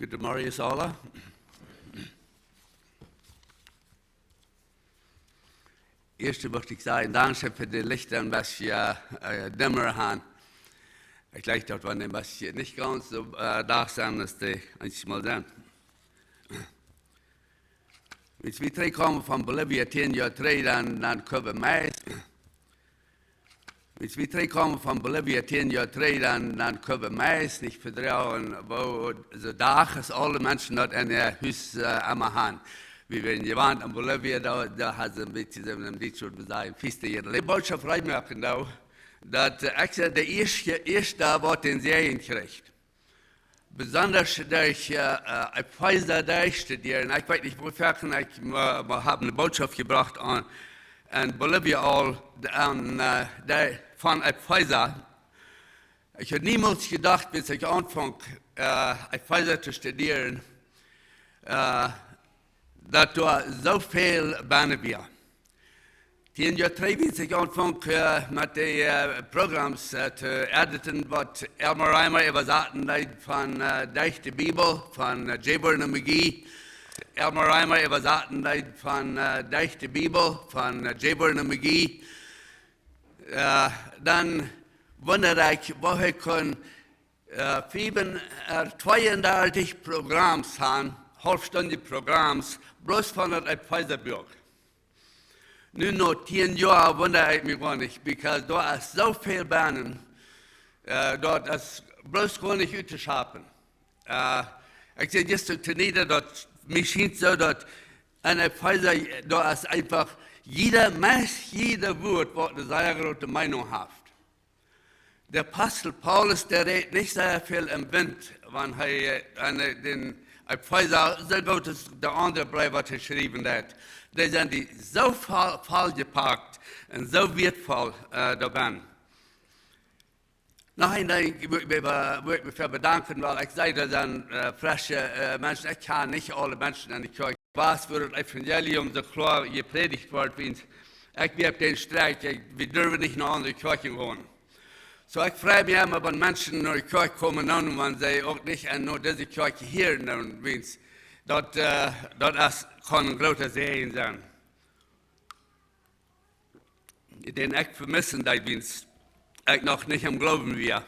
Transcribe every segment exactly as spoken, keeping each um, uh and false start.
Guten Morgen, Sala. Ieescht mucht ekj sajen, dankscheen fa de Lichta een bät, äh, dimma han. Ekj jleich daut wie een bät nich gaunz soo, äh, Dach sent aus dee eenjemol sent. Wan wie trigjkomen von Bolivia tieen Joa trigj, dan, dan kunnen wie meist, wan wie trigjkomen von Bolivia tieen Joa trigj, dan, dan kunnen wie meist nich vedroagen, woo soo Dach es aule Menschen daut en äa Hus, äh, emma han. Wie wieren jewant en Bolivia, doa, doa hauden see een bät, soo een bät, wie sajen, Fiesta jieda Läwen. Bootschoft reed moaken, doa, daut, äh, ekj sie de ieeschte, ieeschte waut dän Säajen kjrieech. Besonda derch, äh, äh, Efeesa derchstudieren. Ekj weet nich, woo foaken ekj mau, mau hab eene Bootschoft jebrocht aun, aun Bolivia aul, de, aun, äh, de, von Efeesa. Ekj haud niemols jedocht, wan ekj aunfunk, äh, Efeesa to studieren, äh, daut doa soo väl bennen wia. Tieen Joa trigj, wan ekj aunfunk, äh, met de, äh, Programs, äh, to editen, waut Elmer Reimer äwasaten deed von, äh, derch de Bibel, von, äh, J. Vernon McGee. Elmer Reimer äwasaten deed von, äh, derch de Bibel, von, äh, J. Vernon McGee. Äh, dan wundad ekj, woo hee kunn, äh, fief un, äh, tweeundartich Programs han, haulfstundje Programs, bloos von daut Efeesa Buak. Nu, no tieen Joa wunda ekj mie goanich, because doa es soo väl bennen, äh, daut es bloos goanich uttoschapen. Äh, ekj säd jistren to Nida, daut mie schient soo, daut en Efeesa, doa es eefach jieda, meist jieda Wort, waut eene sea groote Meenunk haft. De Apostel Paulus, dee rät nich sea väl em Wint, wan hee, äh, en, äh, dän Efeesa, soo goot aus de aundre Breew, waut hee schriewen deed. Dee sent dee soo voll, volljepakt un soo wieetvoll, äh, doabennen. Noch een Dinkj, ekj mucht mie, mucht mie fa bedanken, wiels ekj säd, doa sent, äh, fresche, äh, Menschen. Ekj kjan nich aule Menschen en de Kjoakj. Waut fa daut Evangelium soo kloa jeprädicht woat, wiels ekj wia opp dän Strakj, ekj, wie durwen nich no aundre Kjoakjen gonen. Soo, ekj frei mie emma, wan Menschen no de Kjoakj komen, un wan see uk nich en no dise Kjoakj hieren, dan wiels daut, äh, daut es, kaun een groota Säajen sennen. Dän ekj vemissen deed, wiels ekj noch nich aum Gloowen wia.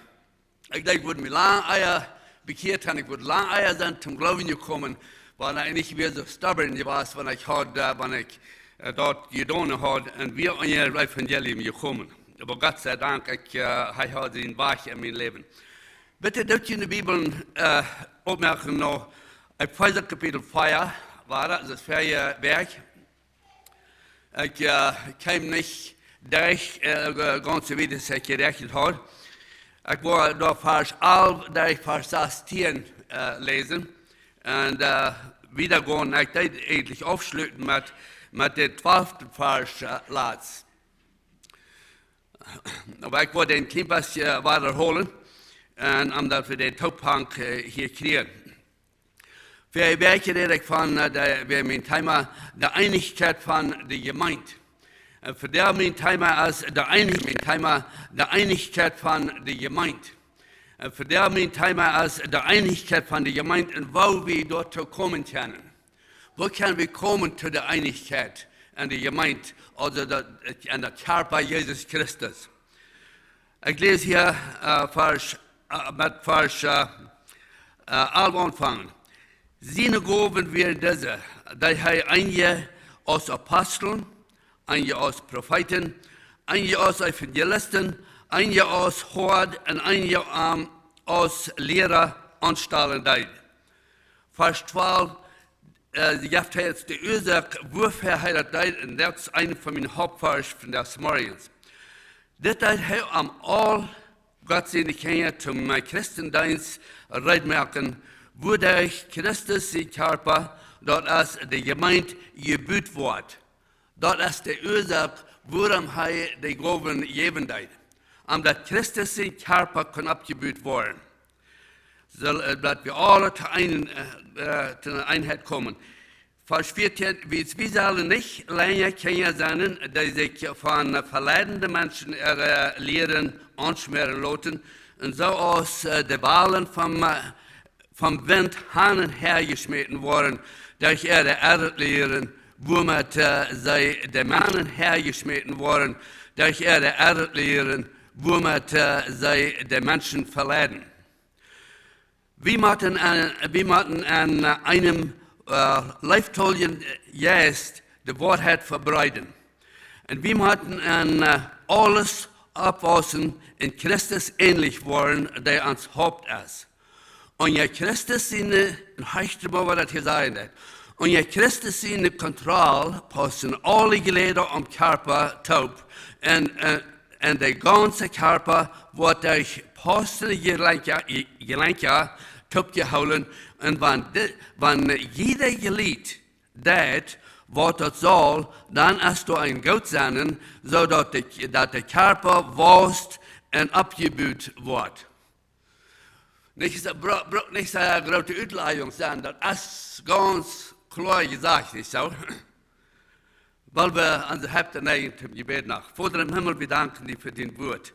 Ekj denkj, ekj wudd mie lang ea bekjieet han, ekj wudd lang ea sennen toom Gloowen jekomen, wan ekj nich wia soo stubborn jewast, wan ekj haud, äh, wan ekj, äh, daut jedonen haud un wia en daut Evangelium jekomen. Oba Gott sie Dank, ekj, äh, hee haud sienen Wajch en mien Läwen. Bitte deit june Bibeln, äh, opmoaken no Efeesa Kapitel vea, wia daut, daut es vea Wajch. Ekj, äh, kjeem nich derch, äh, gaunz soo wiet aus ekj jerechent haud. Ekj wull doa Varsch alf derch Varsch sastieen, äh, läsen. Un, äh, wieda gonen, ekj deed eejentlich aufschluten met, met dän twalften Varsch, äh, latst. Oba ekj wull dän een kjlien bät, äh, wiedahoolen. Un om daut wie dän Toophank, äh, hia kjrieen. Ver een bät räd ekj von, äh, de, wia mien Thema, de Eenichkjeit von de Jemeent. Un vondoag mien Thema es de Einig-, mien Thema, de Eenichkjeit von de Jemeent. Un vondoag mien Thema es de Eenichkjeit von de Jemeent un woo wie doatoo komen kjennen. Woo kjenn wie komen to de Eenichkjeit en de Jemeent, aulsoo daut, en daut Kjarpa Jesus Christus? Ekj läs hia, äh, Varsch, äh, met Varsch, äh, äh, alf aunfangen. Siene Gowen wieren dise, daut hee eenje aus Aposteln, eenje aus Profeeten, eenje aus Evangelisten, eenje aus Hoad un eenje, ähm, aus Liera aunstalen deed. Varsch twalf, äh, jeft hee ons de Uasoak, wuafäa hee daut deed, un daut es eent von miene Hauptvarsch von dis Morjens. Dit deed hee om aul Gott siene Kjinja toom, äh, Christendeenst reed moaken, wuaderch Christus sien Kjarpa, daut es de Jemeent, jebut woat. Daut es de Uasoak, wuarom hee de Gowen jäwen deed. Om daut Christus sien Kjarpa kunn oppjebut woaren. Soo, äh, daut wie aule to eene, äh, äh, to eene Eenheit komen. Varsch vieetieen, wiels wie sellen nich lenja Kjinja sennen, dee sikj von veleidende Menschen äare Lieren aunschmäaren loten, un soo aus, äh, de Walen vom, äh, vom Wint han un häa jeschmäten woaren derch äare Errlieren, wuamet, äh, see de Menschen häa jeschmäten woaren derch äare Errlieren, wuamet, äh, see de Menschen veleiden. Wie motten en, wie motten en, äh, eenem, äh, leeftoljen Jeist de Woarheit vebreeden. Un wie motten en, äh, aules oppwaussen un Christus änlich woaren, dee ons Haupt es. Unja Christus siene, un hia steit mau, waut daut hia sajcht, unja Christus siene Kontroll paussen aule Jleda aum Kjarpa toop, un, äh, un de gaunze Kjarpa woat derch paussende Jelenkja, Jelenkja toopjehoolen, un wan de, wan jieda Jlieed deit, waut daut saul, dan es doa een Goot sennen, soo daut de, daut de Kjarpa waust un oppjebut woat. Nich, es, bru-, brukt nich soone groote Utlajunk sennen, daut es gaunz kloa jesajcht, nich soo? Well wie ons Hoaten neijen toom Jebäd noch. Voda em Himmel, wie danken die fa dien Wort.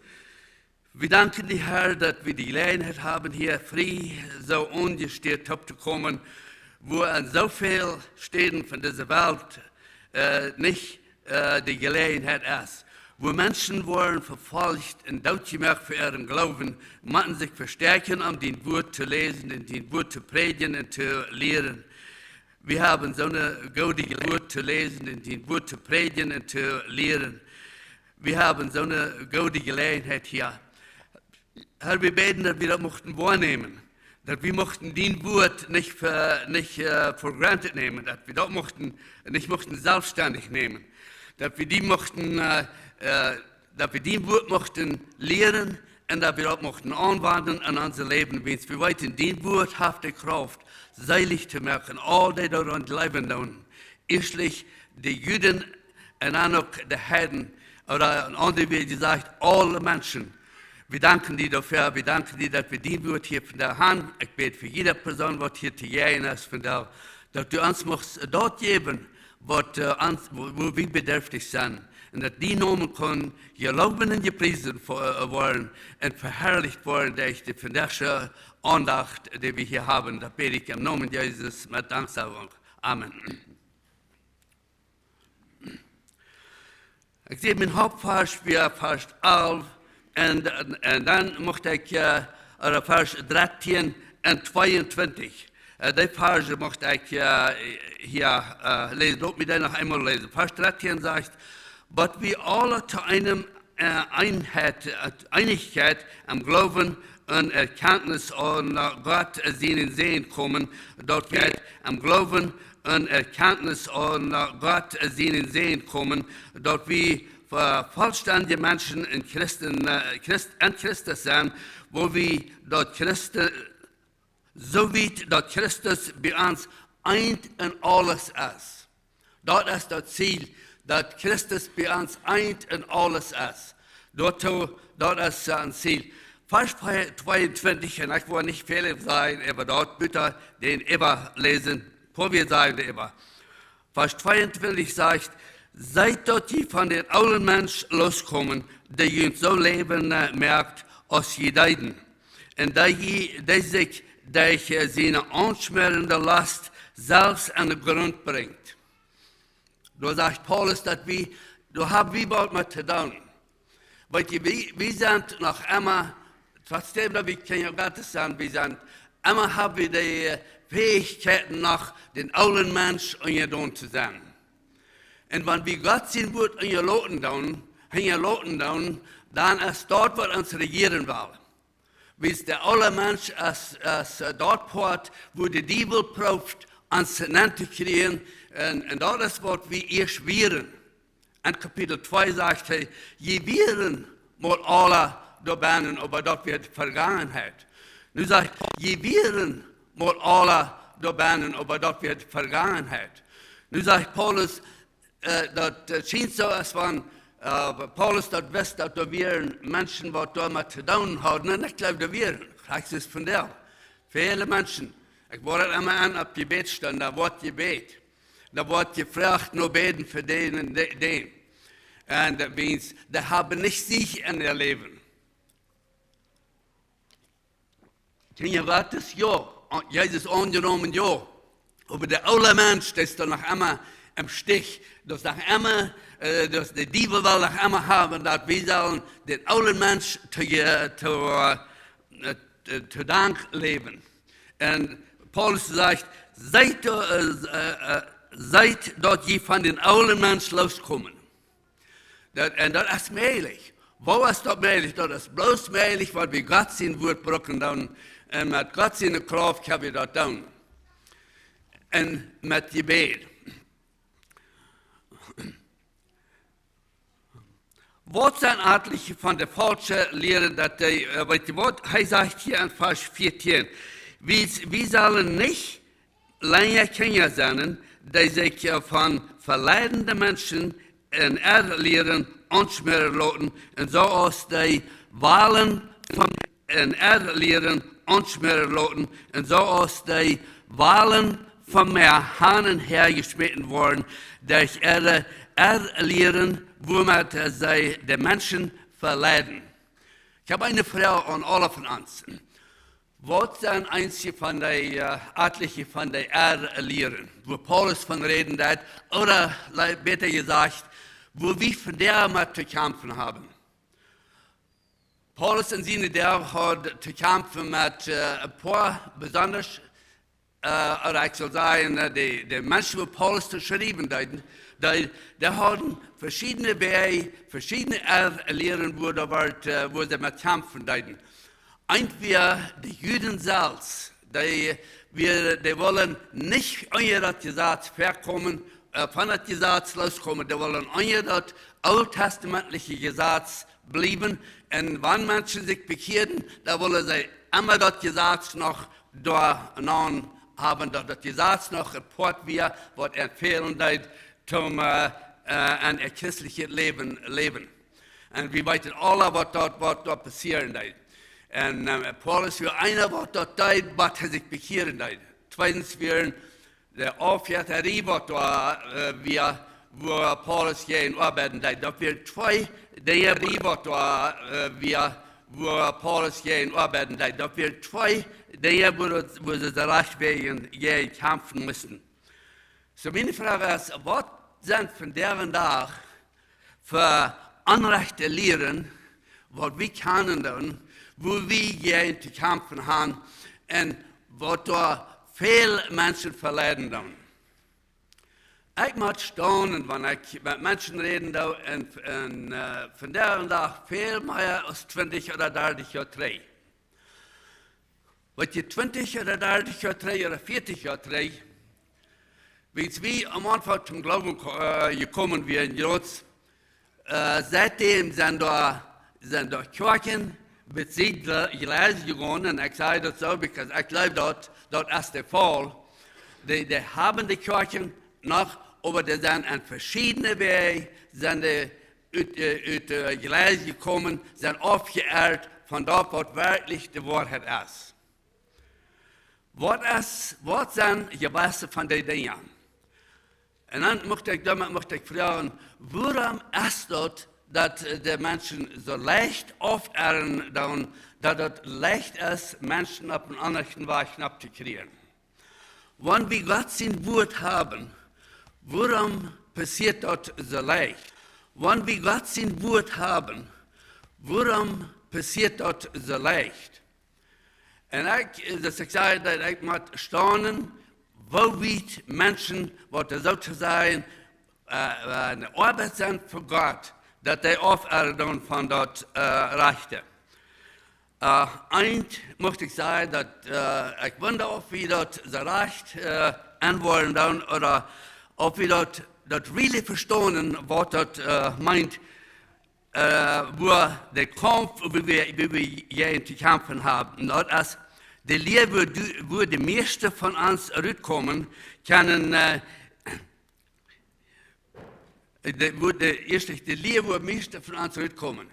Wie danken die, Herr, daut wie de Jeläajenheit haben, hia frie soo onjesteet tooptokomen, wua aun soo väl Städen von dise Welt, äh, nich, äh, de Jeläajenheit es. Wua Menschen woaren vefolcht un dootjemoakt fa äaren Gloowen, motten sikj vestäakjen, om dien Wort to läsen un dien Wort to prädjen un to lieren. Wie haben soone goode Jelegenheit to läsen un dien Wort to prädjen un to lieren. Wie haben soone goode Jelegenheit hia. Herr, wie bäden, daut wie daut muchten woarnämen. Daut wie muchten dien Wort nich fa, nich, äh, for granted nämen. Daut wie daut muchten, nich muchten selfststendich nämen. Daut wie die muchten, äh, äh, daut wie dien Wort muchten lieren un daut wie daut muchten aunwenjen en ons Läwen. Wiels wie weeten, dien Wort haft de Krauft, seelich to moaken aul dee, dee doaraun jleewen doonen. Ieeschtlich de Juden un dan uk de Heiden, ooda en aundre Wieed jesajcht, aule Menschen. Wie danken die doafäa, wie danken die, daut wie dien Wort hia vondoag haben. Ekj bäd fa jieda Persoon, waut hia to jäajen es vondoag, daut du ons muchst daut jäwen, waut, äh, ons, wua, wua wie bedürftich sent. Un daut dien Nomen kaun jeloft un jepriesen wo-, äh, woaren un veharlicht woaren derch de vondoagsche Aundacht, dee wie hia haben. Daut bäd ekj em Nomen Jesus met Danksagung. Amen. Ekj sie mien Hauptvarsch, wia Varsch alf, un, un, un dan mucht ekj, äh, ooda Varsch dartieen un tweeuntwintich. Äh, dee Varsch mucht ekj, äh, hia, äh, läsen. Lot mie dee noch eemol läsen. Varsch dartieen sajcht: "Bat wie aule to eenem, äh, Eenheit, äh, Eenichkjeit em Gloowen un Erkjantnis aun, äh, Gott sienen Sän komen, daut wie em Gloowen un Erkjantnis aun, äh, Gott sienen Sän komen, daut wie, äh, vollstendje Menschen en Christen, äh, Christ-, en Christus sent, woo wie daut Christus, soo wiet daut Christus bie ons eent en aules es." Daut es daut Ziel, daut Christus bie ons eent en aules es. Doatoo, daut es, äh, een Ziel. Varsch tweeuntwintich, un ekj well nich väl sajen äwa daut, bitte dän äwaläsen, fa wie sajen äwa. Varsch tweeuntwintich sajcht: "Seet daut jie von dän oolen Mensch loskomen, dee junt soo läwen, äh, moakt aus jie deeden. Un dee jie, dee sikj derch, äh, siene aunschmäarende Lost selfst aun dän Grunt brinjt." Doa sajcht Paulus, daut wie, doa hab wie waut met to doonen. Weet jie, wie, wie sent noch emma, trotzdäm daut wie Kjinja Gottes sent, wie sent, emma hab wie de Fäichkjeit noch, dän oolen Mensch unjadon to sennen. Un wan wie Gott sien Wort unjaloten doonen, unjaloten doonen, dan es daut, waut ons rejieren well. Wiels de oola Mensch es, es, äh, daut Poat, wua de Diewel prooft, ons nenn to kjrieen, un, un daut es, waut wie ieescht wieren. En Kapitel twee sajcht hee: "Jie wieren mol aula doa bennen, oba daut wia Vegangenheit." Nu sajcht Paulus: "Jie wieren mol aula doa bennen, oba daut wia Vegangenheit." Nu sajcht Paulus, äh, daut, äh, schient soo, aus wan, äh, Paulus daut wist, daut doa wieren Menschen, waut doamet to doonen hauden. Un ekj jleew, doa wieren, krakjt soo aus vondoag, väle Menschen. Ekj woa daut emma aun opp Jebäd stonen, doa woat jebät. Doa woat jefroacht no bäden fa dän un de-, dän. Un, äh, wiels, dee haben nich Siech en äa Läwen. Kjinja Gottes, jo. Jesus aunjenomen, jo. Oba de oole Mensch, dee es doa noch emma em Stich. Daut es noch emma, äh, daut de Diewel well noch emma haben, daut wie sellen dän oolen Mensch to, äh, to, äh, to, to Dank läwen. Un Paulus sajcht: "Seet, äh, äh, äh, seet, daut jie von dän oolen Mensch loskomen." Daut, un daut es mäajlich. Woo es daut mäajlich? Daut es bloos mäajlich, wan wie Gott sien Wuat brucken doonen. Un met Gott siene Krauft kjenn wie daut doonen. Un met Jebäd. Waut sent atelje von de faulsche Lieren, daut dee, äh, weet jie waut? Hee sajcht hia en Varsch vieetieen: "Wie, wie sellen nich lenja Kjinja sennen, dee sikj, äh, von veleidende Menschen en äare Lieren aunschmäaren loten, un soo aus dee Walen von, en äare Lieren aunschmäaren loten, un soo aus dee Walen vom Mäa han un häa jeschmäten woaren, derch äare, äare Lieren, wuamet, äh, see de Menschen veleiden." Ekj hab eene Froag aun aule von ons. Waut sent eenje von dee, äh, atelje von dee äare Lieren, wua Paulus von räden deed, ooda le-, bäta jesajcht, wua wie von dee met to kjamfen haben? Paulus en siene Doag haud to kjamfen met, äh, een poa besonda, äh, ooda ekj saul sajen, äh, de, de Menschen, wua Paulus to schriewen deed, dee, dee hauden veschiedne Wäaj, veschiedne Ä-, Lieren, wua doa wort, äh, wua see met kjamfen deeden. Eent wia de Juden selfst, dee, wia, dee wullen nich unja daut Jesaz väakomen, äh, von daut Jesaz loskomen, dee wullen unja daut ooltestamentliche Jesaz bliewen. Un wan Menschen sikj bekjieeden, dan wullen see emma daut Jesaz noch doa aun haben, daut daut Jesaz noch een Poat wia, waut an fälen deed, toom, äh, äh, en een christlichet Läwen läwen. Un wie weeten aule, waut doa, waut doa passieren deed. Un, äh, Paulus wia eena, waut daut deed, waut hee sikj bekjieren deed. Tweedens wia de Aufjetarie, waut doa, äh, wia, wua Paulus jäajen oabeiden deed. Daut wieren twee Dinja, waut doa, äh, wia, wua Paulus jäajen oabeiden deed. Daut wieren twee Dinja, wua, wua see rajcht wäajen jäajen kjamfen musten. Soo, miene Froag es, waut sent vondoag dän Dach fa onrajchte Lieren, waut wie kjanen doonen, wua wie jäajen to kjamfen haben un waut doa väl Menschen veleiden doonen? Ekj mott staunen, wan ekj met Menschen räden doo, un, un, äh, vondoag dän Dach väl mea aus twintich ooda dartich Joa trigj. Weet jie, twintich ooda dartich Joa trigj ooda vieetich Joa trigj, wiels wie aum Aunfank toom Gloowen ko-, äh, jekomen wieren, jrod, äh, siet däm sent doa, sent doa Kjoakjen bie sikj jle-, jleich jegonen. Un ekj saj daut soo, because ekj jleew daut, daut es de Faul. Dee, dee haben de Kjoakjen noch, oba dee sent aun veschiedne Wäaj, sent dee ut, äh, ut, äh, jleich jekomen, sent aufjeirrt von daut, waut werkjlich de Woarheit es. Waut es, waut sent jewast von dee Dinja? Un dan mucht ekj, doamet mucht ekj froagen, wuarom es daut, daut, äh, de Menschen soo leicht aufirren doonen, daut et leicht es, Menschen opp eenen aundren Wajch knapp to kjrieen? Wan wie Gott sien Wuat haben, wuarom passieet daut soo leicht? Wan wie Gott sien Wuat haben, wuarom passieet daut soo leicht? Un ekj, äh, daut ekj saj, daut ekj mott staunen, woo wiet Menschen, waut doa soo to sajen, äh, äh, ne Oabeit sent fa Gott, daut dee aufirren doonen von daut, äh, Rajchte. Äh, eent mucht ekj sajen, daut, äh, ekj wunda, auf wie daut soo rajcht, äh, aunwoaren doonen, ooda auf wie daut, daut really vestonen, waut daut, äh, meent, äh, wua de Kaumf, wua wie, wua wie jäajen to kjamfen haben. Daut es de Lia, wua du, wua de mieeschte von ons rutkomen, kjennen, äh, de, wua de ieeschte, de Lia, wua mieeschte von ons rutkomen.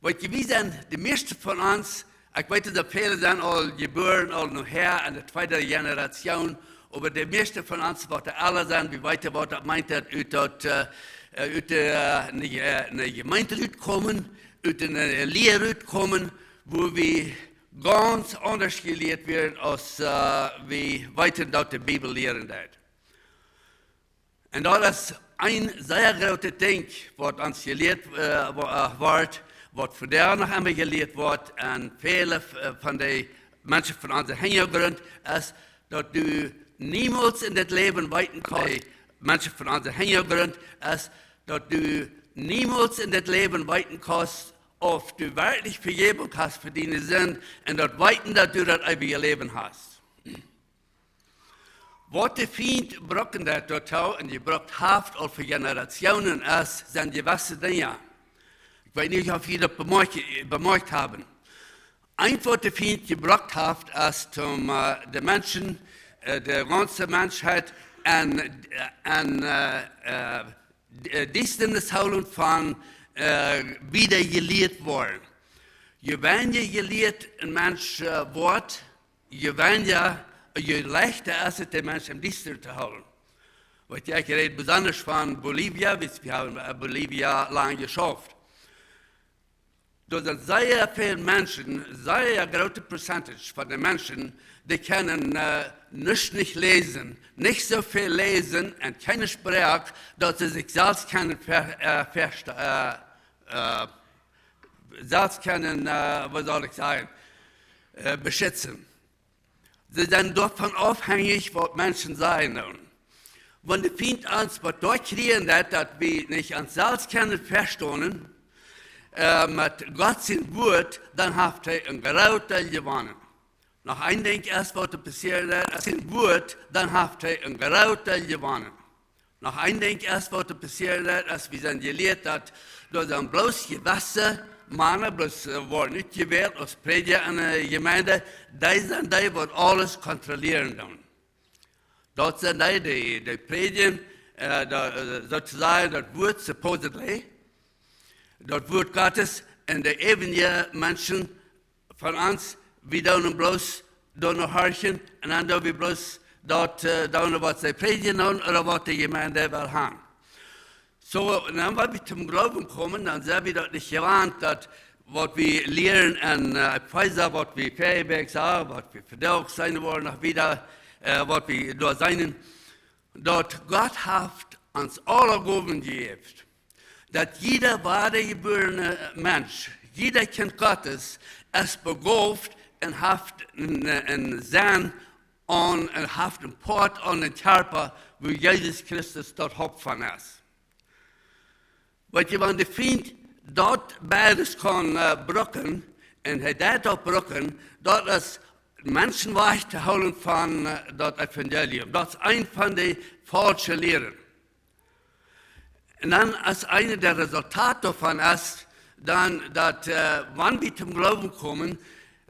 Weet jie, wie sent, de mieeschte von ons, ekj weet, daut väle sent aul jebuaren, aul nohäa en de tweede Generation, oba de mieeschte von ons, waut doa aula sent, wie weeten, waut daut meent, daut ut daut, äh, äh, ut de, äh, ne, äh, ne Jemeent rutkomen, ut ne Lia rutkomen, wua wie gaunz aundasch jelieet woaren aus, äh, wie weeten, daut de Bibel lieren deit. Un daut es een sea grootet Dinkj, waut ons jelieet, äh, wo-, äh, woat, waut vondoag noch emma jelieet woat, un väle, äh, von de Menschen von onsen Hinjagrunt, es, daut du niemols en dit Läwen weeten kaust, Menschen von onsen Hinjagrunt, es, daut du niemols en dit Läwen weeten kaust, auf du werkjlich Vejäwunk hast fa diene Sind, un daut weeten, daut du daut eewje Läwen hast. Waut de Fient brukt daut doatoo un jebrukt haft aul fa Generationen es, sent jewesse Dinja. Ekj weet nich, auf jie daut bemoakt, bemoakt haben. Eent, waut de Fient jebrukt haft, es om, äh, de Menschen, äh, de gaunze Menschheit en, äh, en, äh, äh, D-, äh, Diestanis hoolen von, äh, wieda jelieet woaren. Je weinja jelieet een Mensch, äh, woat, je weinja, je leichta es et, dän Mensch em Diestren to hoolen. Waut ekj räd besonda von Bolivia, wiels wie haben, äh, Bolivia lang jeschauft. Doa sent sea väl Menschen, sea groote Percentage von de Menschen, dee kjennen, äh, nuscht nich läsen, nich soo väl läsen un kjeene Sproak, daut see sikj selfst kjennen ver-, äh, versta-, äh, äh, selfst kjennen, äh, waut saul ekj sajen, äh, beschitzen. See sent doavon aufhenjich, waut Menschen sajen doonen. Wan de Fient ons waut doa kjrieen deit, daut wie nich ons selfst kjennen vestonen, äh, met Gott sien Wuat, dan haft hee een grootet Deel jewonnen. Noch een Dinkj es, waut doa passieren deit, es sien Wuat, dan haft hee een grootet Deel jewonnen. Noch een Dinkj es, waut doa passieren deit, es wie sent jelieet, daut doa sent bloos jewesse Mana, bloos, äh, woaren utjewält aus Prädja en de Jemeent, dee sent dee, waut aules kontrollieren doonen. Daut sent dee, dee, dee prädjen, äh, daut, äh, soo to sajen, daut Wuat supposedly, daut Wuat Gottes, un de äwrije Menschen von ons, wie doonen bloos doano horchen, un dan doo wie bloos daut, äh, doonen, waut see prädjen doonen, ooda waut de Jemeent well haben. Soo, un dan, wan wie toom Gloowen komen, dan sent wie daut nich jewant, daut waut wie lieren en, äh, Efeesa, waut wie Februar sajen, waut wie vondoag seenen woaren, noch wieda, äh, waut wie doa seenen, daut Gott haft ons aule Gowen jejäft. Daut jieda wadajebuarna Mensch, jieda Kjint Gottes, es begoft un haft een, een Senn aun un haft een Poat aun dän Kjarpa, wua Jesus Christus daut Haupt von es. Weet jie, wan de Fient daut beides kaun, äh, brucken, un hee deit daut brucken, daut es Menschen wajch to hoolen von, äh, daut Evangelium. Daut es eent von de faulsche Lieren. Un dan es eent de Resultat doavon es, dan daut, äh, wan wie toom Gloowen komen,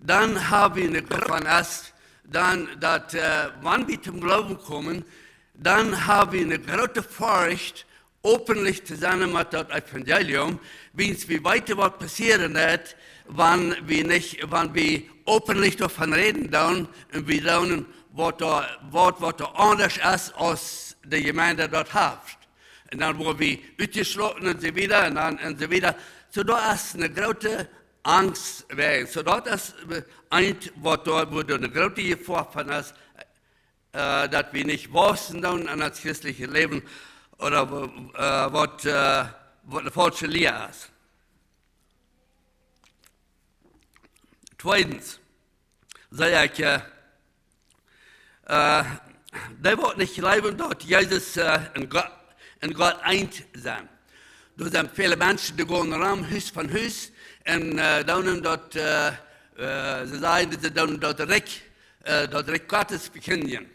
dan haben wie eene Gru-, von es, dan daut, äh, wan wie toom Gloowen komen, dan haben wie eene groote Forcht, openlich to sennen met daut Evangelium, wiels wie weeten, waut passieren deit, wan wie nich, wan wie openlich doavon räden doonen un wie doonen, waut doa, waut, waut doa aundasch es, aus de Jemeent daut haft. Un dan woa wie utjeschloten un soo wieda, un dan, un soo wieda. Soo, doa es eene groote Angst wäajen. Soo, daut es, äh, eent, waut doa, wua doa eene groote Jefoa von es, äh, daut wie nich wausen doonen en daut christelje Läwen, ooda, äh, waut, äh, waut eene faulsche Lia es. Tweedens, saj ekj, äh, äh, dee waut nich jleewen, daut Jesus, äh, un Gott, un Gott eent sent. Doa sent väle Menschen, dee gonen rom, Hus von Hus, un, äh, doonen daut, äh, äh, see sajen, see doonen daut Rikj, äh, daut Rikj Gottes vekjindjen.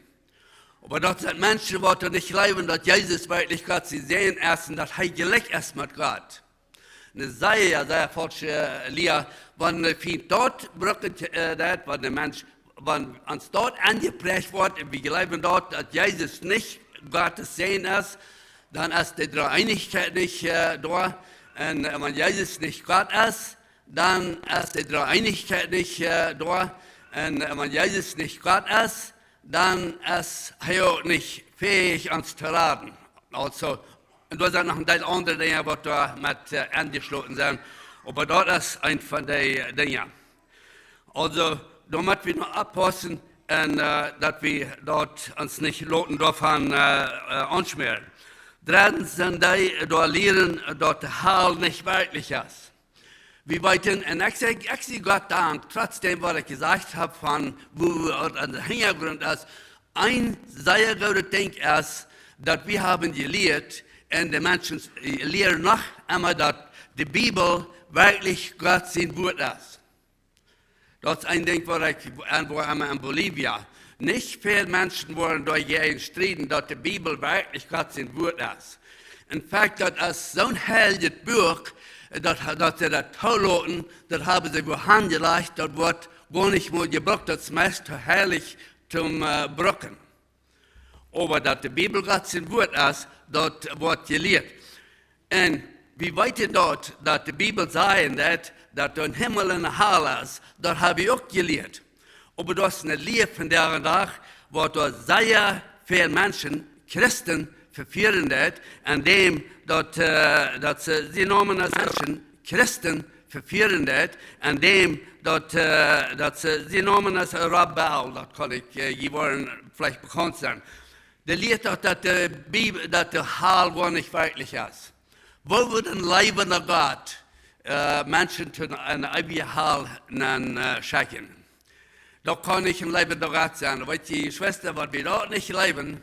Oba daut sent Menschen, waut nich jleewen, daut Jesus werkjlich Gott sien Sän es un daut hee jlikj es met Gott. Eene sea, sea faulsche Lia, wan, äh, wie daut brucken, äh, daut, wan de Mensch, wan ons daut enjepräacht woat, un wie jleewen daut, daut Jesus nich Gott sien Sän es, dan es de Dreeeenichkjeit nich, äh, doa. Un, äh, wan Jesus nich Gott es, dan es de Dreeeenichkjeit nich, äh, doa. Un, äh, wan Jesus nich Gott es, dan es hee uk nich fähich, ons to raden. Aulsoo, un doa sent noch een Deel aundre Dinja, waut doa met, äh, enjeschloten sent. Oba daut es eent von de Dinja. Aulsoo, doa mott wie noch oppaussen un äh, daut wie daut ons nich loten doavon äh, äh, aunschmäaren. Dreddens sent dee doa lieren, daut de Hal nich werkjlich es. Wie weeten, un ekj saj, ekj saj Gott Dank, trotzdäm waut ekj jesajcht hab von woo daut aun de Hinjagrunt es, een sea goodet Dinkj es, daut wie haben jelieet, un de Menschen lieren noch emma, daut de Bibel werkjlich Gott sien Wuat es. Daut es een Dinkj, waut ekj, un wua emma en Bolivia, nich väl Menschen woaren doa jäajen strieden, daut de Bibel werkjlich Gott sien Wuat es. En Fakt, daut es soon heiljet Buak, daut, daut see daut toloten, daut haben see wua hanjelajcht, daut woat goanich mol jebrukt, daut es meist too heilich toom äh, bruken. Oba daut de Bibel Gott sien Wuat es, daut woat jelieet. Un wie weeten daut, daut de Bibel sajen deit, daut doa een Himmel un ne Hal es, daut hab wie uk jelieet. Oba daut es ne Lia von dän Dach, waut doa sea väl Menschen, Christen, vefieren deit, aun däm daut, äh, daut see, see neemen aus Menschen, Christen, vefieren deit, aun däm daut, äh, daut see, see neemen aus Rob Bell, daut kaun ekj, äh, jie woaren veleicht bekaunt sennen. Dee lieet daut, daut de Bibel, daut de Hal goanich werkjlich es. Woo wudd een läwenda Gott äh, Menschen to eene eewje Hal nen äh, schekjen? Daut kaun nich een läwenda Gott sennen. Weet jie, Jeschwista, wan wie daut nich jleewen,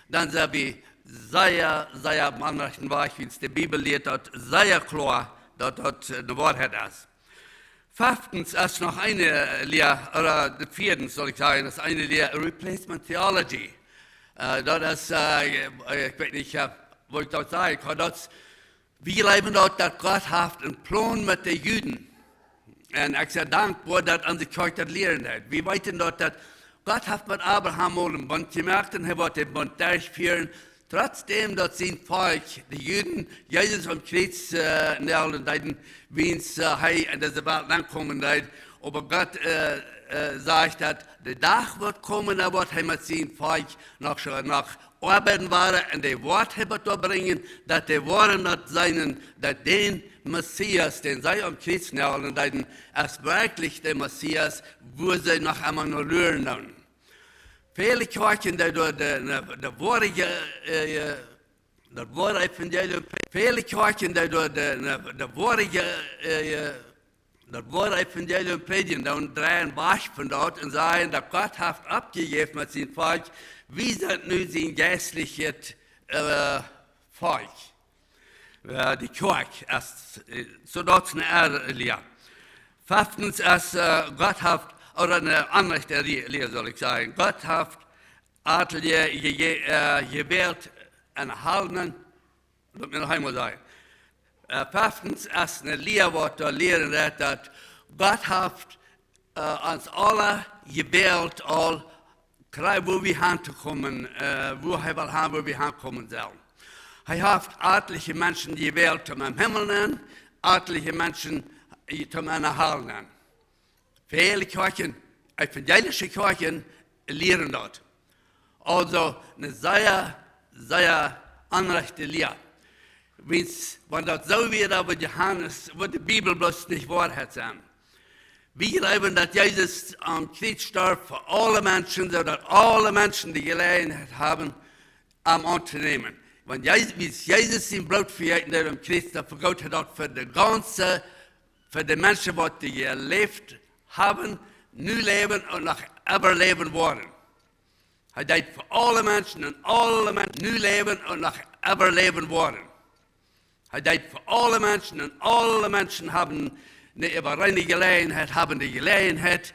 dan sent wie sea, sea aum onrajchten Wajch, wiels de Bibel lieet daut sea kloa, daut daut äh, de Woarheit es. Feftens es noch eene Lia, ooda de vieetens, saul ekj sajen, es eene Lia, Replacement Theology. Äh, daut es, äh, ekj weet nich, äh, woo ekj daut sajen kaun, daut es, wie jleewen daut, daut Gott haft een Plon met de Juden. Un ekj sie dankboa, daut onse Kjoakj daut lieren deit. Wie weeten daut, daut Gott haft met Abraham aul een Bunt jemoakt un hee woat dän Bunt derchfieren, trotzdäm daut sien Volkj, de Juden, Jesus aum Kjriez äh, nailden deeden, wiels äh, hee en dise Welt aunkomen deed. Oba Gott äh, äh, sajcht, daut de Dach woat komen, dan woat hee met sien Volkj noch, noch oabeiden woaren un dee woat hee waut doa brinjen, daut dee woaren daut seenen, daut dän Messias, dän see aum Kjriez nailden deeden, es werkjlich de Messias, wua see noch emma no luren doonen. Väle Kjoakjen, dee doa de, de, de woare, äh, daut woare Evangelium, väle Kjoakjen, dee doa de, de, de woare, äh, daut woare Evangelium prädjen, dan dreien wajch von daut un sajen, daut Gott haft oppjejäft met sien Volkj, wie sent nu sien jeistlichet äh, Volkj. Äh, de Kjoakj es, äh, soo daut es ne Lia. Feftens es, äh, Gott haft, ooda ne aundre Lia, saul ekj sajen, Gott haft atelje je, je, äh, jewält un erhalden, lot mie noch eemol sajen. Äh, feftens es ne Lia, waut doa lieren deit, daut Gott haft äh, ons aula jewält aul, kjrieech, wua wie hankomen, äh, wua hee well han, wua wie hankomen sellen. Hee haft atelje Menschen jewält toom em Himmel nen, atelje Menschen äh, toom en de Hal nen. Väle Kjoakjen, evangelische Kjoakjen, lieren daut. Aulsoo ne sea, sea aunrajchte Lia. Wiels, wan daut soo wia, dan wudd Johanes, wudd de Bibel bloos nich Woarheit sennen. Wie jleewen, daut Jesus aum Kjriez storf fa aule Menschen, soo daut aule Menschen de Jeläajenheit haben, am auntonämen. Wan Jesus, wiels Jesus sien Bloot vejeeten deed aum Kjriez, dan vegoot hee daut fa de gaunze, fa de Menschen, waut dee jeläft haben, nu läwen un noch ewa läwen woaren. Hee deed fa aule Menschen un aule Menschen nu läwen un noch ewa läwen woaren. Hee deed fa aule Menschen un aule Menschen haben ne ewa reine Jeläajenheit, haben de Jeläajenheit,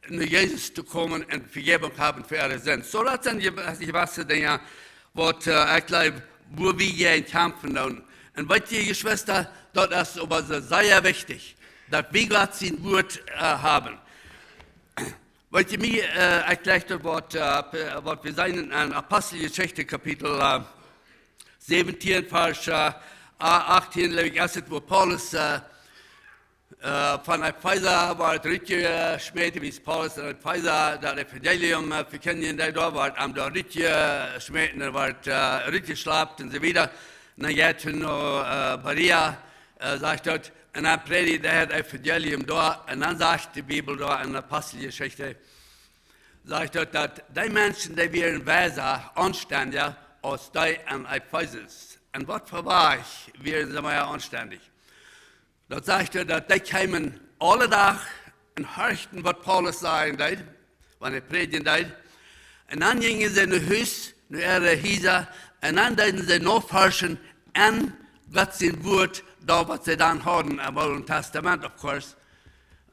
no Jesus to komen un Vejäwunk haben fa äare Sind. Soo daut sent je-, jewesse Dinja, waut äh, ekj jleew, wua wie hia en kjamfen doonen. Un weet jie, Jeschwista, daut es oba soo sea wichtich, daut wie Gott sien Wuat äh, haben. Weet jie, mie, äh, ekj jleich daut, waut, äh, waut wie seenen en Aposteljeschicht Kapitel äh, säwentieen, Varsch äh, achtieen, jleew ekj, es daut, wua Paulus äh, äh, von Efesa wort rutjeschmäten, wiels Paulus en Efesa daut Evangelium äh, vekjindjen deed, doa wort am doa rutjeschmäten, hee wort äh, rutjeschlapt un soo wieda. Un dan jeit hee no äh, Berea, äh, sajcht daut, Un dan prädicht hee daut Evangelium doa. Un dan sajcht de Bibel doa en Aposteljeschicht, sajcht daut, daut dee Menschen, dee wieren weisa, aunstendja, aus dee en Efesus. Un waut fa Wajch wieren see mea aunstendich? Daut sajcht hee, daut dee kjeemen aule Dach un horchten, waut Paulus sajen deed, wan hee prädjen deed. Un dan jinjen see no Hus, no äare Hiesa, un dan deeden see noforschen en Gott sien Wort, daut waut see dan hauden em Oolen Tastament, of course.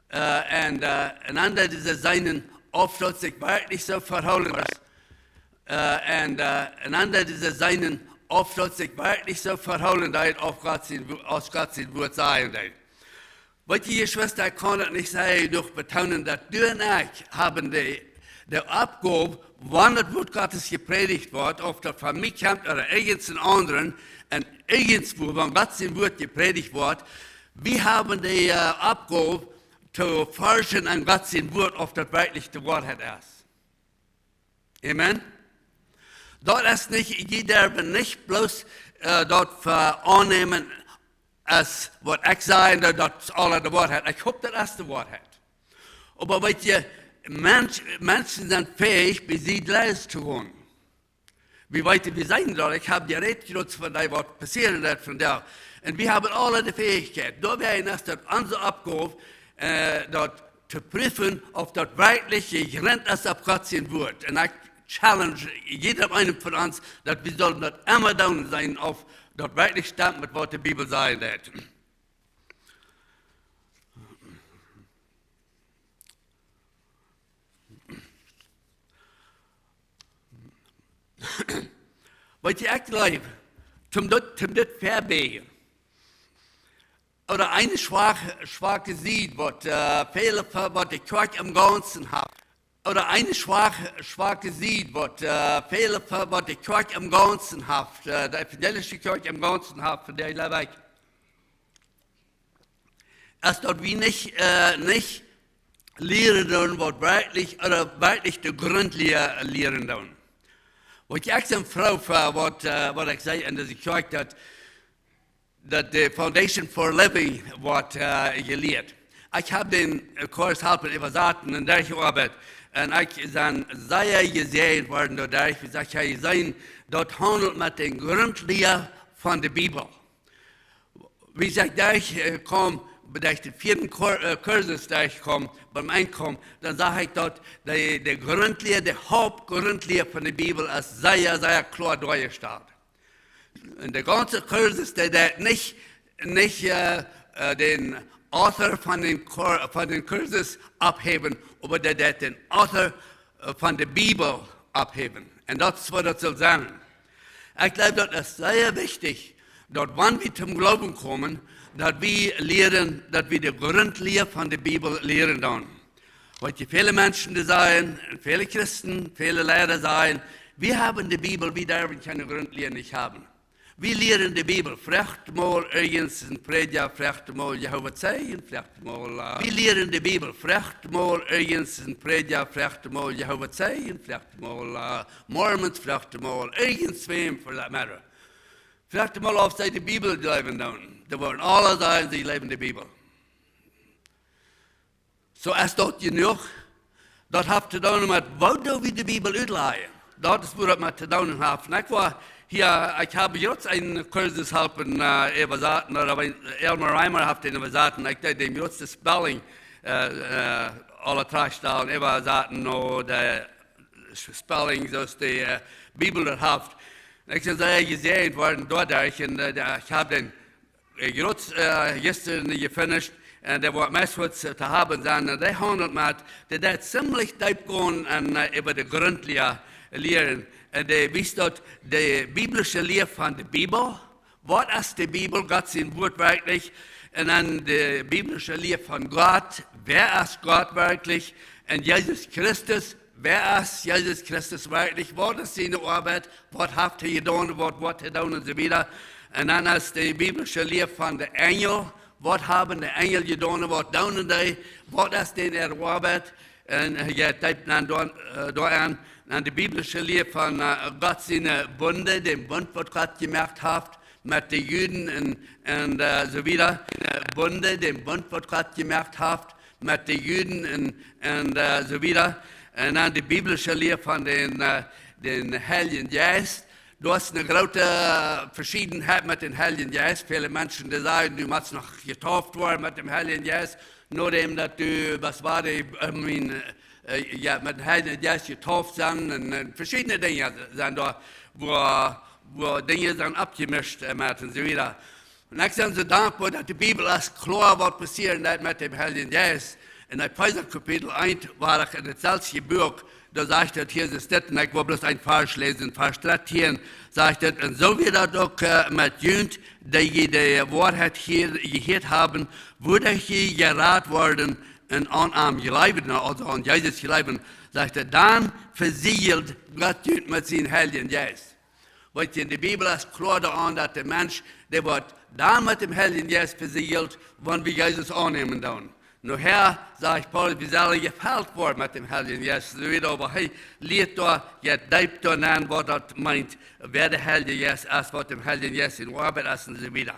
Äh, un, äh, un dan deeden see seenen, auf daut sikj werkjlich soo vehoolen deed. Äh, un, äh, un dan deeden see seenen, auf daut sikj werkjlich soo vehoolen deed, auf Gott sien Wo-, aus Gott sien Wort sajen deed. Weet jie, Jeschwista, ekj kaun daut nich sea jenuach betoonen, daut du un ekj haben de, de Oppgow, wan daut Wort Gottes jeprädicht woat, auf daut von mie kjemt ooda irjent een aundren, un irjentwua, wan Gott sien Wort jeprädicht woat, wie haben de, äh, Oppgow to forschen en Gott sien Wort, auf daut werkjlich de Woarheit es. Amen. Daut es nich, jie derwen nich bloos, äh, daut veraunneemen, aus waut ekj saj, daut, daut es aule de Woarheit. Ekj hop, daut es de Woarheit. Oba weet jie, Mensch, Menschen sent fäich, bie sied leis to gonen. Wie weeten, wie sent daut? Ekj hab jerät, jrod von dee, waut passieren deed vondoag. Un wie haben aule de Fäichkjeit. Doawäajen es daut onse Oppgow, äh, daut to prüfen, auf daut werkjlich jejrint es auf Gott sien Wort. Un ekj challenge jieda eenen von ons, daut wie sellen daut emma doonen sennen, auf daut werkjlich stemt met waut de Bibel sajen deed. Weet jie, ekj jleew, toom daut, toom dit vebiejen, ooda eene schwake, schwake Sied, waut, äh, väle, waut de Kjoakj em Gaunzen haft. Ooda eene schwake, schwake Sied, waut, äh, väle, waut de Kjoakj em Gaunzen haft, äh, de evangelische Kjoakj em Gaunzen haft, von dee jleew ekj, es daut wie nich, äh, nich lieren doonen, waut werkjlich, ooda werkjlich de Grundlia lieren doonen. Waut ekj sie froo fa, waut, äh, waut ekj saj en dise Kjoakj, daut, daut de Foundation for Living woat, äh, jelieet. Ekj hab dän, äh, Kurs halpen äwasaten un derchjeoabeit. Un ekj sie sea jesäajent worden doaderch, wiels ekj hab jeseenen, daut haundelt met de Grundlia von de Bibel. Wiels ekj doa, äh, kjeem, bie dän vieeden Kur-, äh, Kursus doa kjeem, biem Enj kjeem, dan sach ekj daut de, de Grundlia, de Hauptgrundlia von de Bibel es sea, sea kloa doajestalt. Un de gaunze Kursus, dee deed nich, nich, äh, äh, dän Author von dän Kur-, von dän Kursus opphäwen, oba dee deed dän Author, äh, von de Bibel opphäwen. Un daut es waut daut saul sennen. Ekj jleew, daut es sea wichtich, daut wan wie toom Gloowen komen, daut wie lieren, daut wie de Grundlia von de Bibel lieren doonen. Weet jie, väle Menschen, dee sajen, un väle Christen, väle Liera sajen, wie haben de Bibel, wie derwen kjeene Grundlia nich haben. Wie lieren de Bibel, froagt mol irjent een Prädja, froagt mol Jehova Zeijen, froagt mol, äh, wie lieren de Bibel, froagt mol irjent een Prädja, froagt mol Jehova Zeijen, froagt mol, äh, Mormons, froagt mol irjentwäm, for that matter. Froagt mol, auf see de Bibel jleewen doonen. Dee woaren aule sajen, see jleewen de Bibel. Soo es daut jenuach. Daut haft to doonen met, woo doo wie de Bibel utlajen? Daut es, woo daut met to doonen haft. Un ekj woa hia, ekj hab jrod een Kursus halpen, äh, äwasaten, ooda wan Elmer Reimer haft dän äwasaten, ekj deed dän jrod de Spelling, äh, äh, aule trajchtstalen, äwasaten no de Spelling, soo aus de, äh, Bibel daut haft. Un ekj sie sea jesäajent worden doaderch. Un, äh, de, ekj hab dän, äh, jrod, äh, jistren jefinisht. Un dee woat meist waut to haben sennen. Un dee haundelt met, dee deed ziemlich deep gonen un, äh, äwa de Grundlia lieren. Un dee wiest daut de biblische Lia von de Bibel, waut es de Bibel, Gott sien Wort werkjlich? Un dan de biblische Lia von Gott, wäa es Gott werkjlich? Un Jesus Christus, wäa es Jesus Christus werkjlich? Waut es siene Oabeit? Waut haft hee jedonen? Waut woat hee doonen? Un soo wieda. Un dan es de biblische Lia von de Enjel. Waut haben de Enjel jedonen? Waut doonen dee? Waut es dän äare Oabeit? Un, äh, jo, daut dan doa, äh, doa aun, aun de biblische Lia von, äh, Gott siene Bunde, dän Bunt, waut Gott jemoakt haft met de Juden un, un äh, soo wieda. Äh, Bunde, dän Bunt, waut Gott jemoakt haft met de Juden un, un äh, soo wieda. Un dan de biblische Lia von dän, äh, dän Heiljen Jeist. Doa es eene groote Veschiedenheit met dän Heiljen Jeist. Väle Menschen, dee sajen, du motst noch jetauft woaren met dän Heiljen Jeist, nodäm daut du, waut wia dee, äh, mien, äh, jo, met dän Heiljen Jeist jetauft sent. Un, un veschiedne Dinja sent doa, wua, wua Dinja sent aufjemischt, äh, met un soo wieda. Un ekj sie soo dankboa, daut de Bibel es kloa, waut passieren deit met dän Heiljen Jeist. En Efeesa Kapitel eent, wua ekj en daut selwje Buak, doa sajcht et, hia es dit, un ekj well bloos een Varsch läsen, Varsch dartieen, sajcht et: "Un soo wia daut uk, äh, met junt, dee jie de Woarheit hia jehieet haben, wua dee jie jerat worden un aun am jleewden", aulsoo aun Jesus jleewden, sajcht et: "Dan vesieejeld Gott junt met sienen Heiljen Jeist." Weetst, en de Bibel es kloa doa aun, daut de Mensch, dee woat dan met dän Heiljen Jeist vesieejelt, wan wie Jesus aunnämen doonen. Nohäa sajcht Paulus, wie sellen jefelt woaren met dän Heiljen Jeist. Soo wieda, oba hee lieet doa, jeit deep doa nenn, waut daut meent, wäa de Heilje Jeist es, waut dän Heiljen Jeist siene Oabeit es un soo wieda.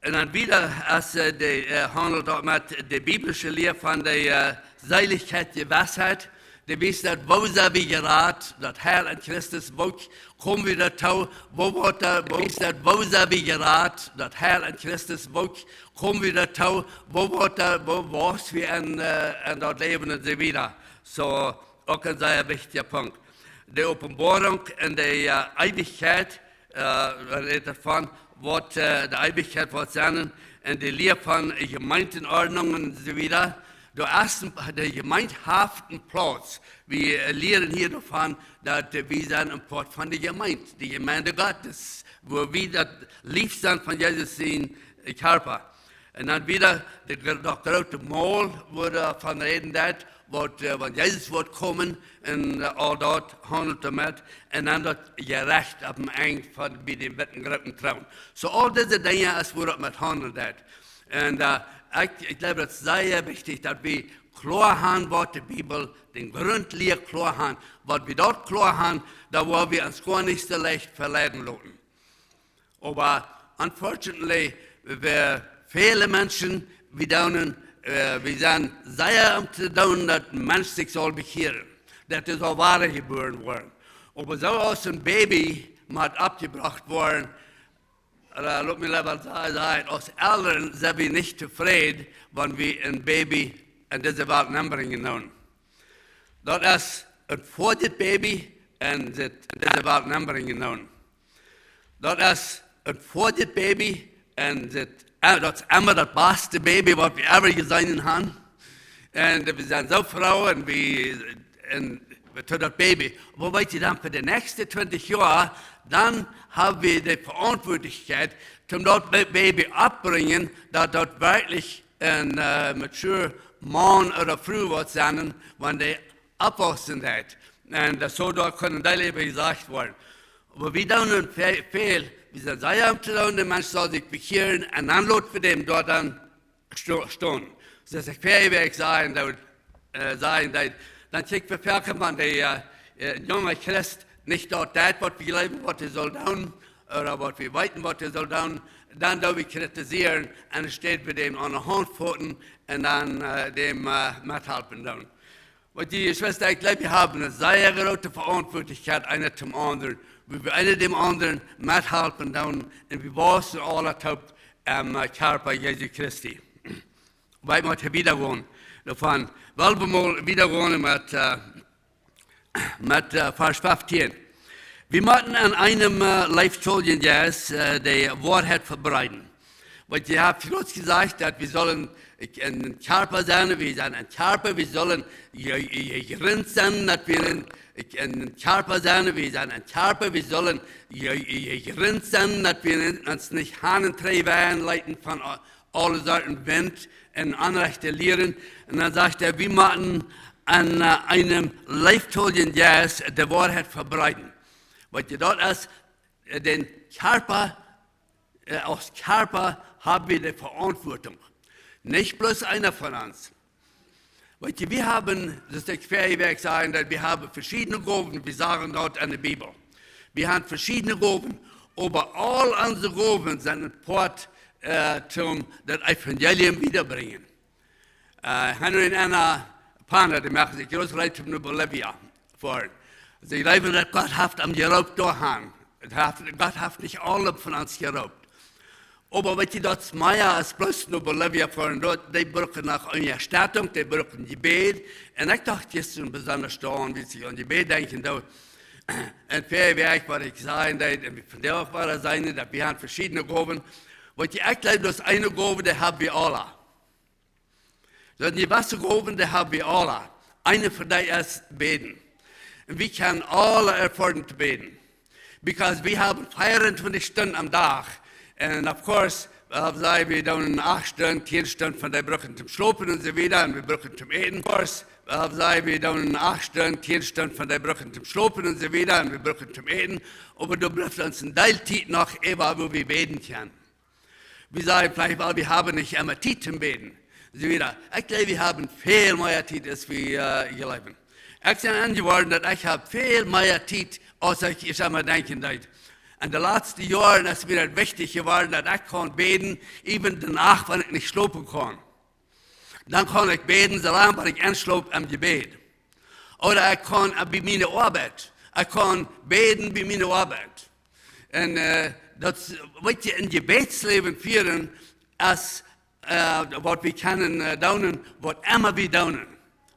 Un dan wieda, aus, äh, dee, äh, haundelt daut met de biblische Lia von de, äh, Seelichkeit, de Weisheit, dee wiest daut, woo sent wie jerat, daut Heil en Christus, woo komen wie doatoo, woo woat daut, woo wiest daut, woo sent wie jerat, daut Heil en Christus, woo komen wie doatoo, woo woat daut, woo wausse wie en, äh, en daut Läwen un soo wieda. Soo, uk een sea wichtja Punkt. De Openboarunk en de, äh, Eewichkjeit, äh, rät doavon, waut, äh, de Eewichkjeit woat sennen, un de Lia von Jemeentenoadnungen un soo wieda. Doa es een, de Jemeent haft een Plauz. Wie, äh, lieren hia doavon, daut, äh, wie sent een Poat von de Jemeent, de Jemeent Gottes, wua wie daut Leew sent von Jesus sien, äh, Kjarpa. Un dan wieda de, daut groote Mol, wua doavon räden deit, waut, äh, wan Jesus woat komen un, äh, aul daut haundelt doamet. Un dan daut Jerecht opp dän Enj von, bie dän witten grooten Troon. Soo aul dise Dinja es, wua daut met haundelt deit. Un, äh, ekj, ekj jleew, daut es sea wichtich, daut wie kloa han, waut de Bibel, dän Grunt lia kloa han. Wan wie daut kloa han, dan woa wie ons goanich soo leicht veleiden loten. Oba, unfortunately, wie, väle Menschen, wie doonen, äh, wie sent sea aum to doonen, daut een Mensch sikj saul bekjieren. Daut hee saul wada jebuaren woaren. Oba soo aus een Baby mott oppjebrocht woaren, äh, lot mie leewa sa-, sajen, aus Elren sent wie nich tofräd, wan wie een Baby en dise Welt nenbrinjen doonen. Daut es een foadjet Baby en dit, en dise Welt nenbrinjen doonen. Daut es een foadjet Baby en dit, äh, daut es emma daut baste Baby, waut wie ever jeseenen han. Un wie sent soo froo un wie, un wie tun daut Baby. Oba weetst, dan fa de näakjste twintich Joa, dan hab wie de Veauntwuatlichkjeit, om daut Ba-, Baby oppbrinjen, daut daut werkjlich een, äh, mature Maun ooda Fru woat sennen, wan dee oppwaussen deit. Un daut saul doa kjennen Deel äwa jesajcht woaren. Oba wie doonen ve-, väl, wie sent sea aum to doonen, de Mensch saul sikj bekjieren, un dan lot wie dän doa dan sto-, stonen. Soo aus ekj väaje Wäakj säd, daut, äh, säd, daut, dan kjikj wie foaken, wan de, äh, äh, junge Christ nich daut deit, waut wie jleewen, waut hee saul doonen, ooda waut wie weeten, waut hee saul doonen, dan doo wie kjritisieren, enne Städ wie dän aun de Haunt foten un dan, äh, dän, äh, methalpen doonen. Weetst, Jeschwista, ekj jleew, wie haben eene sea groote Veauntwuatlichkjeit, eena dän aundren. Wie, wie eena dän aundren methalpen doonen un wie waussen aula toop em, äh, Kjarpa Jesu Christi. Wie motten wieda gonen doavon. Well wie mol wieda gonen met, äh, met, äh, Varsch feftieen. Wie motten aun eenem, äh, leeftoljen Jeist, äh, de Woarheit vebreeden. Waut ekj hab bloos jesajcht, daut wie sellen, ekj, een Kjarpa sennen, wie sent een Kjarpa, wie sellen je-, je-, jejrunt sennen, daut wie een, ekj, een Kjarpa sennen, wie sent een Kjarpa, wie sellen je-, je-, jejrunt sennen, daut wie ons nich han un trigj woaren leeten von a-, aule Sorten Wint un onrajchte Lieren. Un dan sajcht hee, wie motten aun, äh, eenem leeftoljen Jeist de Woarheit vebreeden. Weetst, daut es, äh, dän Kjarpa, äh, aus Kjarpa hab wie de Veauntwuatunk. Nich bloos eena von ons. Weetst, wie haben, daut ekj väaje Wäakj säd, daut wie haben veschiedne Gowen, wie sagen daut enne Bibel. Wie haben veschiedne Gowen, Oba aul onse Gowen sent een Poat, äh, toom daut Evangelium wiedabrinjen. Äh, Henry un Anna Pana, dee moaken sikj groot reed toom no Bolivia foaren. See jleewen daut Gott haft an jeroopt doahan. Daut haft, Gott haft nich aule von ons jeroopt. Oba weet jie, daut es mea aus bloos no Bolivia foaren. Doa, dee brucken noch Unjastettunk, dee brucken Jebäd. Un ekj docht jistren besonda aun, wiels ekj aun Jebäd denkjen deed. Un väl Wäakj waut ekj sajen deed, un vondoag wada sajen, daut wie haben veschiedne Gowen. Weet jie, ekj jleew, daut es eene Gow, dee hab wie aula. Daut es eene jewesse Gow, dee hab wie aula. Eene von dee es bäden. Un wie kjennen aula erfoaren to bäden. Because wie haben vea un twintich Stunden aum Dach. And of course, äh, saj wie doonen acht Stunden, tieen Stunden von dee brucken toom schlopen un soo wieda, un wie brucken toom äten. Of course, äh, saj wie doonen acht Stunden, tieen Stunden von dee brucken toom schlopen un soo wieda, un wie brucken toom äten. Oba doa blift ons een Deel Tiet noch äwa, wua wie bäden kjennen. Wie sajen veleicht, well, wie haben nich emma Tiet toom bäden. Soo wieda. Ekj jleew, wie haben väl mea Tiet aus wie, äh, jleewen. Ekj sie enjeworden, daut ekj hab väl mea Tiet, aus ekj ieescht emol denkjen deed. En de latste Joaren es mie daut wichtich jeworden, daut ekj kaun bäden, even de Nacht, wan ekj nich schlopen kaun. Dan kaun ekj bäden, soo lang bat ekj enschlop em Jebäd. Ooda ekj kaun, äh, bie miene Oabeit. Ekj kaun bäden bie miene Oabeit. Un, äh, daut, weet jie, een Jebädsläwen fieren es, äh, waut wie kjennen, äh, doonen, waut emma wie doonen.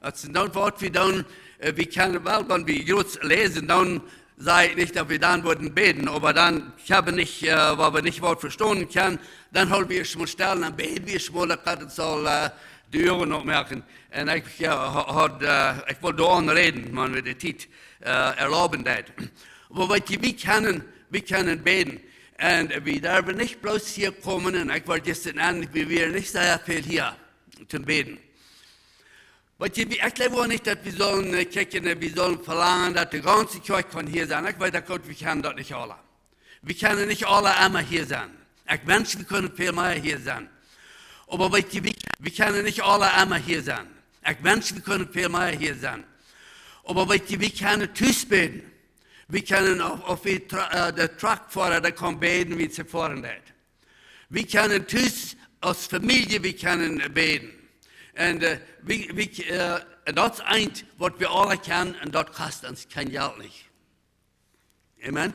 Daut es daut, waut wie doonen, äh, wie kjennen, well, wan wie Gott läsen, dan saj ekj nich, daut wie dan wudden bäden, oba dan, ekj hab nich, äh, wan wie nich waut vestonen kjennen, dan hool wie ons mol stell un bäd wie ons mol, daut Gott ons saul, äh, de Uagen opmoaken. Un ekj, äh, ha-, haud, äh, ekj wull doaraun räden, wan wie de Tiet, äh, erlauben deed. Oba weet jie, wie kjennen, wie kjennen bäden. Un wie derwen nich bloos hia komen, un ekj wull jistren Owent, wie wieren nich sea väl hia toom bäden. Weet jie, wie, ekj jleew uk nich, daut wie sellen, äh, kjikjen, äh, wie sellen velangen, daut de gaunze Kjoakj kaun hia sennen. Ekj weet uk goot, wie kjennen daut nich aula. Wie kjennen nich aula emma hia sennen. Ekj wensch, wie kunnen väl mea hia sennen. Oba weet jie, wie, wie kjennen nich aula emma hia sennen. Ekj wensch, wie kunnen väl mea hia sennen. Oba weet jie, wie kjennen tus bäden. Wie kjennen, auf, auf wie Tru-, äh, de Truckfoara, dee kaun bäden, wan hee foaren deit. Wie kjennen tus aus Famielje, wie kjennen bäden. Un, äh, wie, wie, äh, daut es eent, waut wie aula kjennen, un daut kost ons kjeen Jelt nich. Amen?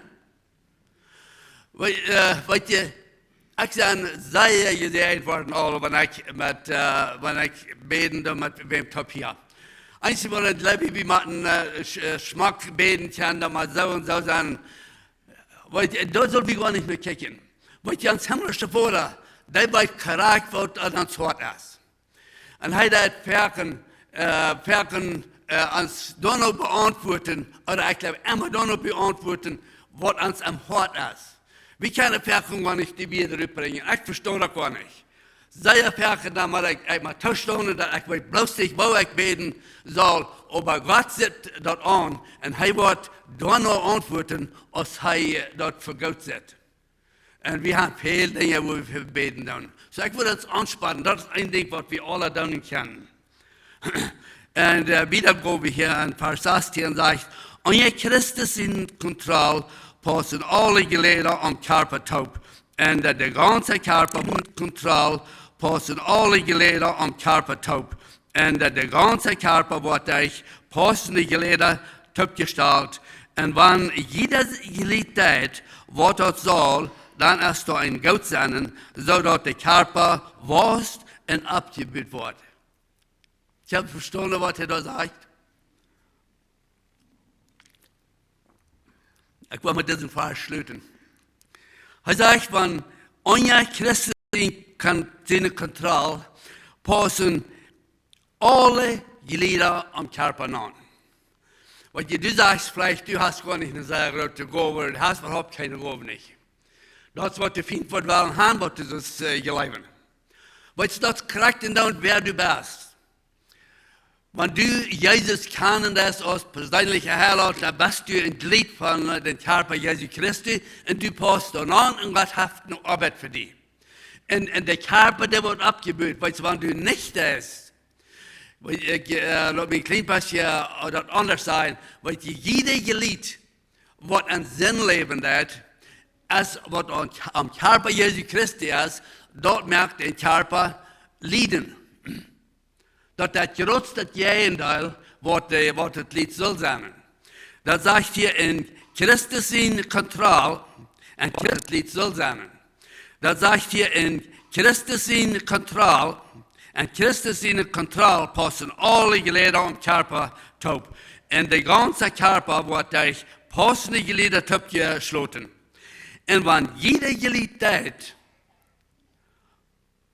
Weet, äh, weet jie, ekj sie sea jesäajent worden, aul wan ekj met, äh, wan ekj bäden doo met wäm toop hia. Eenjemol jleew ekj, wie motten, äh, sch-, äh, schmock bäden kjennen, daut mott soo un soo sennen. Weet jie, doa sell wie goanich no kjikjen. Weet jie, ons himmlischa Voda, dee weet krakjt, waut aun ons Hoat es. Un hee deit foaken, äh, foaken, äh, ons doano beauntwuaden, ooda ekj jleew, emma doano beauntwuaden, waut ons aum Hoat es. Wie kjennen foaken goanich de Wieed rutbrinjen. Ekj vesto daut goanich. Sea foaken dan mott ekj, ekj mott toostonen, daut ekj weet bloos nich, woo ekj bäden saul, oba Gott sitt daut aun un hee woat doano auntwuaden, aus hee daut fa goot sitt. Un wie haben väl Dinja, wua wie fa bäden doonen. Soo, ekj well ons aunspannen, daut es een Dinkj, waut wie aula doonen kjennen. Un, äh, wieda go wie hia en Varsch sastieen, sajcht: "Unja Christus siene Kontroll paussen aule Jlieda aum Kjarpa toop, un daut de gaunze Kjarpa, Kontroll paussen aule Jlieda aum Kjarpa toop, un daut de gaunze Kjarpa woat derch paussende Jlieda toopjestalt. Un wan jiedet Jlid deit, waut daut saul, dan es doa een goot sennen, soo daut de Kjarpa wausst un oppjebut woat." Jie haben vestonen, waut hee doa sajcht? Ekj well met disen Varsch schluten. Hee sajcht: "Wan unja Christus siene Kon-, siene Kontroll paussen aule Jlieda aum Kjarpa aun." Wan du, du sajchst veleicht, du hast goanich eene sea groote Gow, du hast äwahaupt kjeene Gow nich. Daut es, waut de Fient woat wellen haben, waut du saust, äh, jleewen. Weetst du, daut es krakjt endoont, wäa du best. Wan du Jesus kjanen deist aus perseenelja Heilaunt, dan best du een Jlid von, äh, dän Kjarpa Jesu Christi un du pausst doa aun un Gott haft eene Oabeit fa die. Un, un de Kjarpa, dee woat oppjebut, weetst du, wan du nich deist, weet jie, ekj, äh, lot mie een kjlien bät, äh, daut aundasch sajen, weetst du, jiedet Jlid, waut en Sind läwen deit, es waut aum, aum Kjarpa Jesu Christi es, daut moakt dän Kjarpa lieden. Daut daut jratste Jäajendeel waut, äh, waut daut Lied saul sennen. Daut sajcht hia en Christus siene Kontroll, en Christus Lied saul sennen. Daut sajcht hia en Christus siene Kontroll, en Christus siene Kontroll paussen aule Jlieda aum Kjarpa toop. Un de gaunze Kjarpa woat derch paussende Jlieda toopjeschloten. Un wan jieda Jlieed deit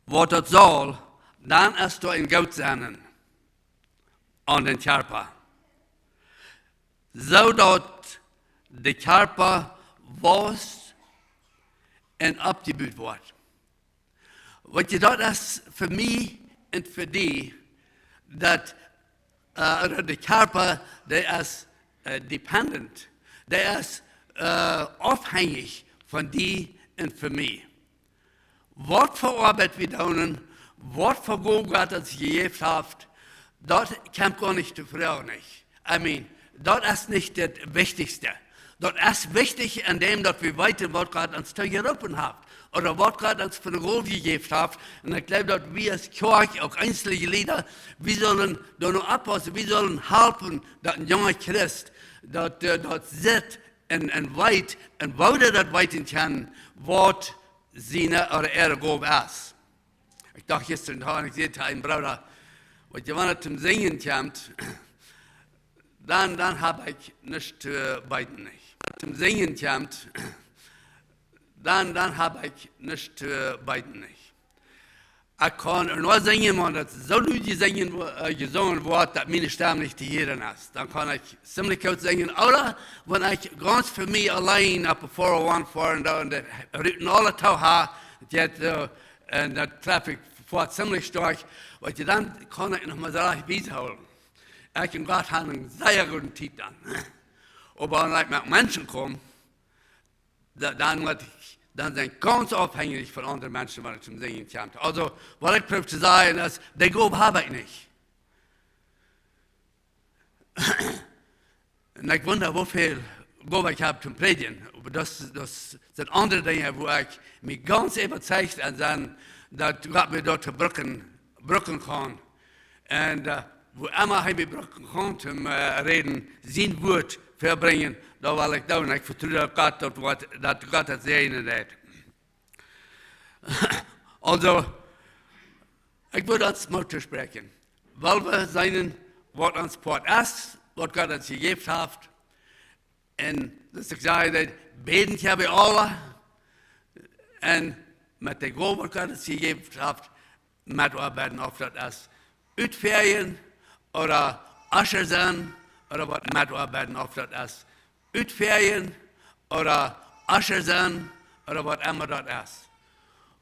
waut daut saul, dan es doa een Goot sennen aun dän Kjarpa. Soo daut de Kjarpa wausst un oppjebut woat. Weetst, daut es fa mie un fa die, daut, äh, de Kjarpa, dee es, äh, dependent, dee es, äh, aufhenjich von die un von mie. Waut fa Oabeit wie doonen, waut fa Gow Gott ons jejäft haft, daut kjemt goanich to Froag, nich? I mean, daut es nich daut Wichtichste. Daut es wichtich en däm, daut wie weeten, waut Gott ons toojeroopen haft, ooda waut Gott ons fa eene Gow jejäft haft. Un ekj jleew, daut wie aus Kjoakj, uk eensje Jlieda, wie sellen doa no oppaussen, wie sellen halpen, daut een junga Christ, daut, äh, daut sitt un, un weet, un woo dee daut weeten kjennen, waut siene ooda äare Gow es. Ekj docht jistren, haud ekj jesajcht to eenen Brooda, weetst, wan et toom Sinjen kjemt, dan, dan hab ekj nuscht to beeden, nich? Toom Sinjen kjemt, dan, dan hab ekj nuscht to beeden, nich? Ekj kaun ea noch sinjen, wan daut soo lud jesinjen wo-, äh, jesungen woat, daut miene Stemm nich to hieren es. Dan kaun ekj ziemlich goot sinjen. Ooda wan ekj gaunz fa mie auleen opp de four oh one foaren doo un de Ruten aule too ha, daut, äh, un daut Traffic foat ziemlich stoakj, weetst, dan kaun ekj noch mau soo rajcht wies hoolen. Ekj un Gott haben eene sea goode Tiet dan. Oba wan ekj met Menschen kom, da-, dan mott ekj, dan sie ekj gaunz aufhenjich von aundre Menschen, wan et toom Sinjen kjemt. Aulsoo, waut ekj proow to sajen es, dee Gow hab ekj nich. Un ekj wunda, woo väl Gow ekj hab toom prädjen. Oba daut, daut sent aundre Dinja, wua ekj mie gaunz äwazeicht sie, daut Gott mie doatoo brucken, brucken kaun. Un, äh, wua emma hee mie brucken kaun, toom, äh, räden, sien Wuat väabrinjen, daut well ekj doonen. Ekj vetru opp Gott, daut Wuat, daut Gott daut säajnen deit. Aulsoo, ekj wudd ons Moot toospräakjen. Wiels wie seenen, waut ons Poat es, waut Gott ons jejäft haft. Un daut ekj saj, daut bäden kjenn wie aule. Un met de Gow, waut Gott ons jejäft haft, metoabeiden, auf daut es utfäajen ooda Usher sennen, ooda waut metoabeiden, auf daut es utfäajen ooda Usher sennen, ooda waut emma daut es.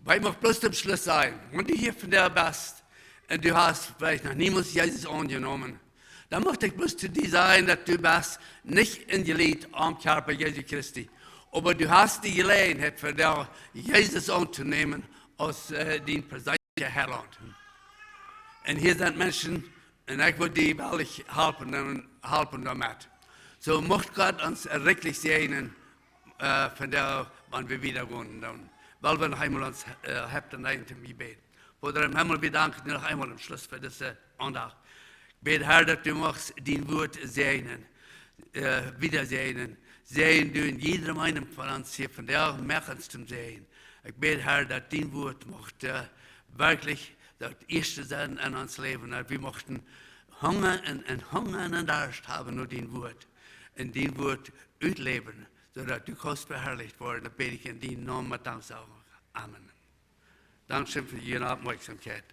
Oba ekj mucht bloos toom Schluss sajen, wan du hia vondoag best un du hast veleicht noch niemols Jesus aunjenomen, dan mucht ekj bloos to die sajen, daut du best nich een Jlied aum Kjarpa Jesu Christi. Oba du hast de Jeläajenheit vondoag, Jesus auntonämen aus, äh, dien perseenlicha Heilaunt. Un hia sent Menschen, un ekj wudd die wellich halpen, un halpen doamet. Soo mucht Gott ons rikjlich säajnen, äh, vondoag, wan wie wieda gonen doonen. Wiels wie noch eemol ons, äh, Hoat nejen toom Jebäd. Voda em Himmel, wie danken die noch eemol aum Schluss fa dise Aundacht. Ekj bäd, Herr, daut du muchst dien Wuat säajnen, äh, wieda säajnen. Säajen du en jiedrem eenen von ons hia vondoag, moak ons toom Säajen. Ekj bäd, Herr, daut dien Wuat mucht, äh, werkjlich daut ieeschte sennen en ons Läwen, daut wie muchten Hunga un, un Hunga un Darscht haben no dien Wuat. Un dien Wuat utläwen, soo daut du kaust veharlicht woaren. Daut bäd ekj en dienen Nomen met Danksagung. Amen. Dankscheen fa june Oppmoakjsomkjeit.